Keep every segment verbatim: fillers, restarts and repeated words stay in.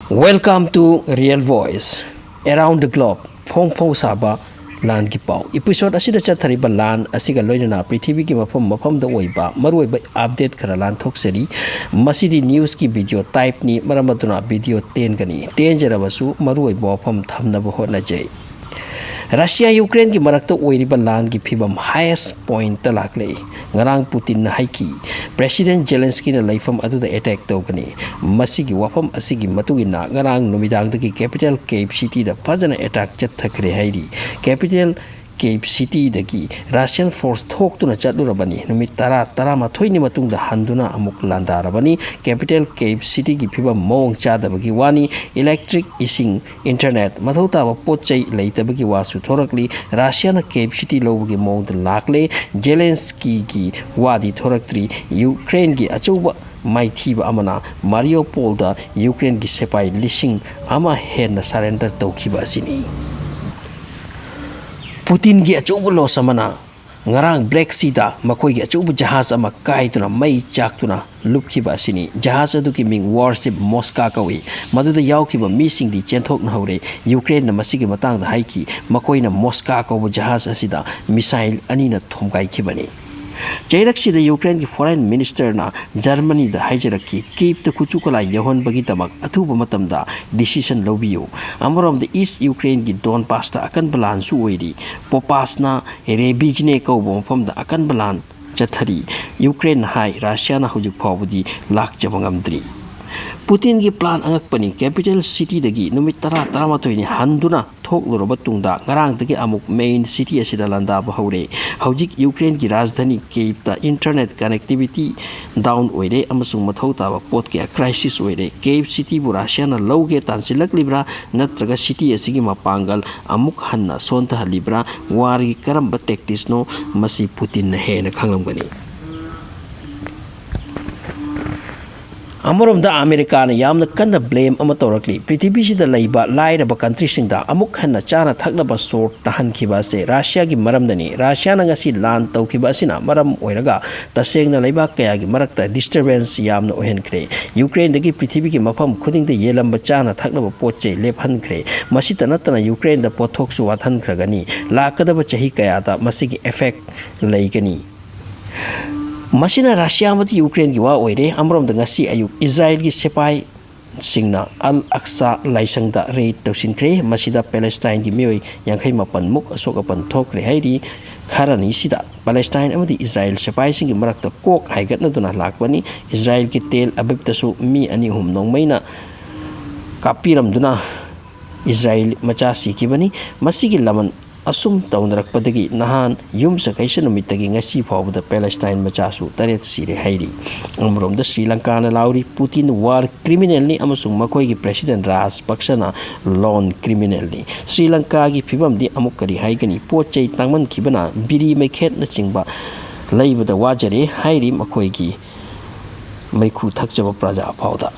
Welcome to Real Voice, Around the Globe, ꯐꯣꯡ ꯐꯣꯡ ꯁꯥꯕ ꯂꯥꯟꯒꯤ ꯄꯥꯎ꯫ Episode ꯑꯁꯤꯗ ꯆꯠꯊꯔꯤꯕ ꯂꯥꯟ ꯑꯁꯤꯒ ꯂꯣꯏꯅꯅ ꯄ꯭ꯔꯤꯊꯤꯕꯤꯒꯤ ꯃꯐꯝ ꯃꯐꯝꯗ ꯑꯣꯏꯕ ꯃꯔꯨꯑꯣꯏꯕ update ꯈꯔ ꯂꯥꯟꯊꯣꯛꯆꯔꯤ꯫ ꯃꯁꯤꯗꯤ newsꯀꯤ video typeꯅꯤ, ꯃꯔꯝ ꯑꯗꯨꯅ video ꯇꯦꯟꯒꯅꯤ꯫ ꯇꯦꯟꯖꯔꯕꯁꯨ ꯃꯔꯨꯑꯣꯏꯕ ꯋꯥꯐꯝ ꯊꯝꯅꯕ ꯍꯣꯠꯅꯖꯩ꯫ ꯔꯁꯤꯌꯥ ꯌꯨꯀ꯭ꯔꯦꯟꯒꯤ ꯃꯔꯛꯇ ꯑꯣꯏꯔꯤꯕ ꯂꯥꯟꯒꯤ ꯐꯤꯕꯝ highest pointꯇ ꯂꯥꯛꯂꯦ꯫ ꯉꯔꯥꯡ ꯄꯨꯇꯤꯟꯅ ꯍꯥꯏꯈꯤ, President Zelenskyꯅ ꯂꯩꯐꯝ ꯑꯗꯨꯗ attack ꯇꯧꯒꯅꯤ꯫ ꯃꯁꯤꯒꯤ ꯋꯥꯐꯝ ꯑꯁꯤꯒꯤ ꯃꯇꯨꯡ ꯏꯟꯅ ꯉꯔꯥꯡ ꯅꯨꯃꯤꯗꯥꯡꯗꯒꯤ capital Kyiv cityꯗ ꯐꯖꯅ attack ꯆꯠꯊꯈ꯭ꯔꯦ ꯍꯥꯏꯔꯤ꯫ Capital Kyiv cityꯗꯒꯤ Russian force ꯊꯣꯛꯇꯨꯅ ꯆꯠꯂꯨꯔꯕꯅꯤ꯫ ꯅꯨꯃꯤꯠ ꯇꯔꯥ, ꯇꯔꯥꯃꯥꯊꯣꯏꯅꯤ ꯃꯇꯨꯡꯗ ꯍꯟꯗꯨꯅ ꯑꯃꯨꯛ ꯂꯥꯟꯗꯥꯔꯕꯅꯤ꯫ Capital Kyiv cityꯒꯤ ꯐꯤꯕꯝ ꯃꯑꯣꯡ ꯆꯥꯗꯕꯒꯤ ꯋꯥꯅꯤ꯫ Electric, ꯏꯁꯤꯡ, internet, ꯃꯊꯧ ꯇꯥꯕ ꯄꯣꯠ ꯆꯩ ꯂꯩꯇꯕꯒꯤ ꯋꯥꯁꯨ ꯊꯣꯔꯛꯂꯤ꯫ ꯔꯁꯤꯌꯥꯅ Kyiv city ꯂꯧꯕꯒꯤ ꯃꯑꯣꯡꯗ ꯂꯥꯛꯂꯦ꯫ Zelenskyꯒꯤ ꯋꯥꯗꯤ ꯊꯣꯔꯛꯇ꯭ꯔꯤ꯫ ꯌꯨꯀ꯭ꯔꯦꯟꯒꯤ ꯑꯆꯧꯕ ꯃꯥꯏꯊꯤꯕ ꯑꯃꯅ ꯃꯥꯔꯤꯌꯣꯄꯣꯜꯗ ꯌꯨꯀ꯭ꯔꯦꯟꯒꯤ ꯁꯤꯄꯥꯏ ꯂꯤꯁꯤꯡ ꯑꯃ ꯍꯦꯟꯅ surrender ꯇꯧꯈꯤꯕ ꯑꯁꯤꯅꯤ꯫ ꯄꯨꯇꯤꯟꯒꯤ ꯑꯆꯧꯕ loss ꯑꯃꯅ ꯉꯔꯥꯡ Black Seaꯗ ꯃꯈꯣꯏꯒꯤ ꯑꯆꯧꯕ ꯖꯍꯥꯖ ꯑꯃ ꯀꯥꯏꯗꯨꯅ ꯃꯩ ꯆꯥꯛꯇꯨꯅ ꯂꯨꯞꯈꯤꯕ ꯑꯁꯤꯅꯤ꯫ ꯖꯍꯥꯖ ꯑꯗꯨꯒꯤ ꯃꯤꯡ warship Moskva ꯀꯧꯏ꯫ ꯃꯗꯨꯗ ꯌꯥꯎꯈꯤꯕ ꯃꯤꯁꯤꯡꯗꯤ ꯆꯦꯟꯊꯣꯛꯅꯍꯧꯔꯦ꯫ ꯌꯨꯀ꯭ꯔꯦꯟꯅ ꯃꯁꯤꯒꯤ ꯃꯇꯥꯡꯗ ꯍꯥꯏꯈꯤ, ꯃꯈꯣꯏꯅ Moskva ꯀꯧꯕ ꯖꯍꯥꯖ ꯑꯁꯤꯗ missile ꯑꯅꯤꯅ ꯊꯣꯝꯒꯥꯏꯈꯤꯕꯅꯤ꯫ ꯆꯩꯔꯛꯁꯤꯗ ꯌꯨꯀ꯭ꯔꯦꯟꯒꯤ foreign ministerꯅ ꯖꯔꯃꯅꯤꯗ ꯍꯥꯏꯖꯔꯛꯈꯤ, ꯀꯤꯞꯇ ꯈꯨꯠꯁꯨ ꯈꯨꯠꯂꯥꯏ ꯌꯧꯍꯟꯕꯒꯤꯗꯃꯛ ꯑꯊꯨꯕ ꯃꯇꯝꯗ decision ꯂꯧꯕꯤꯌꯨ꯫ ꯑꯃꯔꯣꯝꯗ East Ukraineꯒꯤ Donbasꯇ ꯑꯀꯟꯕ ꯂꯥꯟꯁꯨ ꯑꯣꯏꯔꯤ꯫ Popasna Rebizhne ꯀꯧꯕ ꯃꯐꯝꯗ ꯑꯀꯟꯕ ꯂꯥꯟ ꯆꯠꯊꯔꯤ꯫ ꯌꯨꯀ꯭ꯔꯦꯟꯅ ꯍꯥꯏ, ꯔꯁꯤꯌꯥꯅ ꯍꯧꯖꯤꯛ ꯐꯥꯎꯕꯗꯤ ꯂꯥꯛꯆꯕ ꯉꯝꯗ꯭ꯔꯤ꯫ ꯄꯨꯇꯤꯟꯒꯤ plan ꯑꯉꯛꯄꯅꯤ꯫ Capital cityꯗꯒꯤ ꯅꯨꯃꯤꯠ ꯇꯔꯥ, ꯇꯔꯥꯃꯥꯊꯣꯏꯅꯤ ꯍꯟꯗꯨꯅ ꯊꯣꯛꯂꯨꯔꯕ ꯇꯨꯡꯗ ꯉꯔꯥꯡꯗꯒꯤ ꯑꯃꯨꯛ main city ꯑꯁꯤꯗ ꯂꯥꯟꯗꯥꯕ ꯍꯧꯔꯦ꯫ ꯍꯧꯖꯤꯛ ꯌꯨꯀ꯭ꯔꯦꯟꯒꯤ ꯔꯥꯖꯙꯥꯅꯤ ꯀꯤꯞꯇ internet connectivity down ꯑꯣꯏꯔꯦ ꯑꯃꯁꯨꯡ ꯃꯊꯧ ꯇꯥꯕ ꯄꯣꯠ ꯀꯌꯥ crisis ꯑꯣꯏꯔꯦ꯫ Kyiv cityꯕꯨ ꯔꯁꯤꯌꯥꯅ ꯂꯧꯒꯦ ꯇꯥꯟꯁꯤꯜꯂꯛꯂꯤꯕ꯭ꯔꯥ, ꯅꯠꯇ꯭ꯔꯒ city ꯑꯁꯤꯒꯤ ꯃꯄꯥꯡꯒꯜ ꯑꯃꯨꯛ ꯍꯟꯅ ꯁꯣꯟꯊꯍꯜꯂꯤꯕ꯭ꯔꯥ? Warꯒꯤ ꯀꯔꯝꯕ tacticsꯅꯣ, ꯃꯁꯤ ꯄꯨꯇꯤꯟꯅ ꯍꯦꯟꯅ ꯈꯪꯂꯝꯒꯅꯤ꯫ ꯑꯃꯔꯣꯝꯗ ꯑꯃꯦꯔꯤꯀꯥꯅ ꯌꯥꯝꯅ ꯀꯟꯅ blame ꯑꯃ ꯇꯧꯔꯛꯂꯤ꯫ ꯄ꯭ꯔꯤꯊꯤꯕꯤꯁꯤꯗ ꯂꯩꯕ ꯂꯥꯏꯔꯕ countryꯁꯤꯡꯗ ꯑꯃꯨꯛ ꯍꯟꯅ ꯆꯥꯅ ꯊꯛꯅꯕ short ꯇꯥꯍꯟꯈꯤꯕ ꯑꯁꯦ ꯔꯁꯤꯌꯥꯒꯤ ꯃꯔꯝꯗꯅꯤ꯫ ꯔꯁꯤꯌꯥꯅ ꯉꯁꯤ ꯂꯥꯟ ꯇꯧꯈꯤꯕ ꯑꯁꯤꯅ ꯃꯔꯝ ꯑꯣꯏꯔꯒ ꯇꯁꯦꯡꯅ ꯂꯩꯕꯥꯛ ꯀꯌꯥꯒꯤ ꯃꯔꯛꯇ disturbance ꯌꯥꯝꯅ ꯑꯣꯏꯍꯟꯈ꯭ꯔꯦ꯫ ꯌꯨꯀ꯭ꯔꯦꯟꯗꯒꯤ ꯄ꯭ꯔꯤꯊꯤꯕꯤꯒꯤ ꯃꯐꯝ ꯈꯨꯗꯤꯡꯗ ꯌꯦꯜꯂꯝꯕ ꯆꯥꯅ ꯊꯛꯅꯕ ꯄꯣꯠ ꯆꯩ ꯂꯦꯞꯍꯟꯈ꯭ꯔꯦ꯫ ꯃꯁꯤꯇ ꯅꯠꯇꯅ ꯌꯨꯀ꯭ꯔꯦꯟꯗ ꯄꯣꯠꯊꯣꯛꯁꯨ ꯋꯥꯠꯍꯟꯈ꯭ꯔꯒꯅꯤ꯫ ꯂꯥꯛꯀꯗꯕ ꯆꯍꯤ ꯀꯌꯥꯗ ꯃꯁꯤꯒꯤ effect ꯂꯩꯒꯅꯤ꯫ ꯃꯁꯤꯅ ꯔꯁꯤꯌꯥ ꯑꯃꯗꯤ ꯌꯨꯀ꯭ꯔꯦꯟꯒꯤ ꯋꯥ ꯑꯣꯏꯔꯦ꯫ ꯑꯃꯔꯣꯝꯗ ꯉꯁꯤ ꯑꯌꯨꯛ ꯏꯖꯔꯥꯏꯜꯒꯤ ꯁꯤꯄꯥꯏꯁꯤꯡꯅ ꯑꯜ ꯑꯛꯁꯥ ꯂꯥꯏꯁꯪꯗ raid ꯇꯧꯁꯤꯟꯈ꯭ꯔꯦ꯫ ꯃꯁꯤꯗ ꯄꯦꯂꯦꯁꯇꯥꯏꯟꯒꯤ ꯃꯤꯑꯣꯏ ꯌꯥꯡꯈꯩ ꯃꯥꯄꯟ ꯃꯨꯛ ꯑꯁꯣꯛ ꯑꯄꯟ ꯊꯣꯛꯈ꯭ꯔꯦ ꯍꯥꯏꯔꯤ꯫ ꯈꯔꯅꯤꯁꯤꯗ ꯄꯦꯂꯦꯁꯇꯥꯏꯟ ꯑꯃꯗꯤ ꯏꯖꯔꯥꯏꯜ ꯁꯤꯄꯥꯏꯁꯤꯡꯒꯤ ꯃꯔꯛꯇ ꯀꯣꯛ ꯍꯥꯏꯒꯠꯅꯗꯨꯅ ꯂꯥꯛꯄꯅꯤ꯫ ꯏꯖꯔꯥꯏꯜꯒꯤ ꯇꯦꯜ ꯑꯕꯤꯕꯇꯁꯨ ꯃꯤ ꯑꯅꯤ ꯑꯍꯨꯝ ꯅꯣꯡꯃꯩꯅ ꯀꯥꯞꯄꯤꯔꯝꯗꯨꯅ ꯏꯖꯔꯥꯏꯜ ꯃꯆꯥ ꯁꯤꯈꯤꯕꯅꯤ꯫ ꯃꯁꯤꯒꯤ ꯂꯃꯟ ꯑꯁꯨꯝ ꯇꯧꯅꯔꯛꯄꯗꯒꯤ ꯅꯍꯥꯟ ꯌꯨꯝꯁꯀꯩꯁ ꯅꯨꯃꯤꯠꯇꯒꯤ ꯉꯁꯤ ꯐꯥꯎꯕꯗ ꯄꯦꯂꯦꯁꯇꯥꯏꯟ ꯃꯆꯥꯁꯨ ꯇꯔꯦꯠ ꯁꯤꯔꯦ ꯍꯥꯏꯔꯤ꯫ ꯑꯃꯔꯣꯝꯗ ꯁ꯭ꯔꯤ ꯂꯪꯀꯥꯅ ꯂꯥꯎꯔꯤ, "ꯄꯨꯇꯤꯟ war criminalꯅꯤ ꯑꯃꯁꯨꯡ ꯃꯈꯣꯏꯒꯤ president ꯔꯥꯖꯄꯛꯁꯅ loan criminalꯅꯤ"꯫ ꯁ꯭ꯔꯤ ꯂꯪꯀꯥꯒꯤ ꯐꯤꯕꯝꯗꯤ ꯑꯃꯨꯛ ꯀꯔꯤ ꯍꯥꯏꯒꯅꯤ? ꯄꯣꯠ ꯆꯩ ꯇꯥꯡꯃꯟꯈꯤꯕꯅ ꯕꯤꯔꯤ ꯃꯩꯈꯦꯠꯅꯆꯤꯡꯕ ꯂꯩꯕꯗ ꯋꯥꯖꯔꯦ ꯍꯥꯏꯔꯤ ꯃꯈꯣꯏꯒꯤ ꯃꯩꯈꯨ ꯊꯛꯆꯕ ꯄ꯭ꯔꯖꯥ ꯐꯥꯎꯗ꯫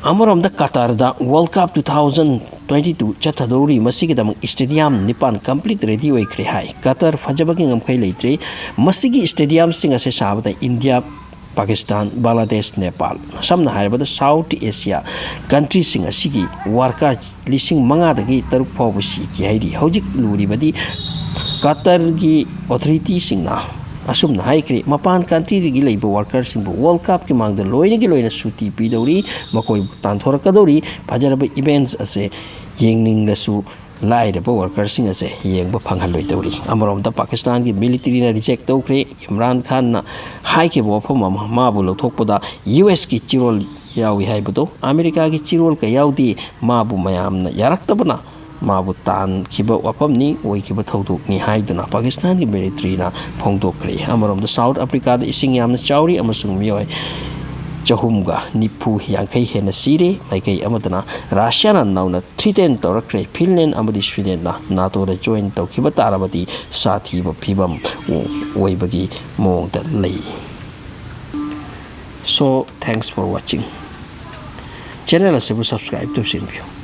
ꯑꯃꯔꯣꯝꯗ ꯀꯇꯔꯗ World Cup two thousand twenty two ꯆꯠꯊꯗꯧꯔꯤ꯫ ꯃꯁꯤꯒꯤꯗꯃꯛ stadium ꯅꯤꯄꯥꯟ complete ready ꯑꯣꯏꯈ꯭ꯔꯦ ꯍꯥꯏ꯫ ꯀꯇꯔ ꯐꯖꯕꯒꯤ ꯉꯝꯈꯩ ꯂꯩꯇ꯭ꯔꯦ꯫ ꯃꯁꯤꯒꯤ stadiumꯁꯤꯡ ꯑꯁꯦ ꯁꯥꯕꯗ ꯏꯟꯗꯤꯌꯥ, ꯄꯥꯀꯤꯁꯇꯥꯟ, ꯕꯪꯒ꯭ꯂꯥꯗꯦꯁ, ꯅꯦꯄꯥꯜ, ꯁꯝꯅ ꯍꯥꯏꯔꯕꯗ South Asia countryꯁꯤꯡ ꯑꯁꯤꯒꯤ worker ꯂꯤꯁꯤꯡ ꯃꯉꯥꯗꯒꯤ ꯇꯔꯨꯛ ꯐꯥꯎꯕ ꯁꯤꯈꯤ ꯍꯥꯏꯔꯤ꯫ ꯍꯧꯖꯤꯛ ꯂꯨꯔꯤꯕꯗꯤ ꯀꯇꯔꯒꯤ authorityꯁꯤꯡꯅ ꯑꯁꯨꯝꯅ ꯍꯥꯏꯈ꯭ꯔꯦ, "ꯃꯄꯥꯟ countryꯗꯒꯤ ꯂꯩꯕ workerꯁꯤꯡꯕꯨ World Cupꯀꯤ ꯃꯥꯡꯗ ꯂꯣꯏꯅꯒꯤ ꯂꯣꯏꯅ ꯁꯨꯇꯤ ꯄꯤꯗꯧꯔꯤ, ꯃꯈꯣꯏꯕꯨ ꯇꯥꯟꯊꯣꯔꯛꯀꯗꯧꯔꯤ, ꯐꯖꯔꯕ events ꯑꯁꯦ ꯌꯦꯡꯅꯤꯡꯂꯁꯨ ꯂꯥꯏꯔꯕ workerꯁꯤꯡ ꯑꯁꯦ ꯌꯦꯡꯕ ꯐꯪꯍꯜꯂꯣꯏꯗꯧꯔꯤ"꯫ ꯑꯃꯔꯣꯝꯗ ꯄꯥꯀꯤꯁꯇꯥꯟꯒꯤ militaryꯅ reject ꯇꯧꯈ꯭ꯔꯦ꯫ ꯏꯝꯔꯥꯟ ꯈꯥꯟꯅ ꯍꯥꯏꯈꯤꯕ ꯋꯥꯐꯝ ꯑꯃ, ꯃꯥꯕꯨ ꯂꯧꯊꯣꯛꯄꯗ USꯀꯤ ꯆꯤꯔꯣꯜ ꯌꯥꯎꯏ ꯍꯥꯏꯕꯗꯣ꯫ ꯑꯃꯦꯔꯤꯀꯥꯒꯤ ꯆꯤꯔꯣꯜ ꯀꯌꯥ ꯌꯥꯎꯗꯦ, ꯃꯥꯕꯨ ꯃꯌꯥꯝꯅ ꯌꯥꯔꯛꯇꯕꯅ ꯃꯥꯕꯨ ꯇꯥꯟꯈꯤꯕ ꯋꯥꯐꯝꯅꯤ, ꯑꯣꯏꯈꯤꯕ ꯊꯧꯗꯣꯛꯅꯤ ꯍꯥꯏꯗꯨꯅ ꯄꯥꯀꯤꯁꯇꯥꯟꯒꯤ militaryꯅ ꯐꯣꯡꯗꯣꯛꯈ꯭ꯔꯦ꯫ ꯑꯃꯔꯣꯝꯗ South Africaꯗ ꯏꯁꯤꯡ ꯌꯥꯝꯅ ꯆꯥꯎꯔꯤ ꯑꯃꯁꯨꯡ ꯃꯤꯑꯣꯏ ꯆꯍꯨꯝꯒ ꯅꯤꯐꯨ ꯌꯥꯡꯈꯩ ꯍꯦꯟꯅ ꯁꯤꯔꯦ꯫ ꯃꯥꯏꯀꯩ ꯑꯃꯗꯅ ꯔꯁꯤꯌꯥꯅ ꯅꯧꯅ threaten ꯇꯧꯔꯛꯈ꯭ꯔꯦ꯫ ꯐꯤꯟꯂꯦꯟ ꯑꯃꯗꯤ ꯁ꯭ꯋꯤꯗꯦꯟꯅ NATOꯗ join ꯇꯧꯈꯤꯕ ꯇꯥꯔꯕꯗꯤ ꯁꯥꯊꯤꯕ ꯐꯤꯕꯝ ꯑꯣꯏꯕꯒꯤ ꯃꯑꯣꯡꯗ ꯂꯩ꯫ So thanks for watching. Channel ꯑꯁꯤꯕꯨ subscribe ꯇꯧꯁꯤꯟꯕꯤꯌꯨ꯫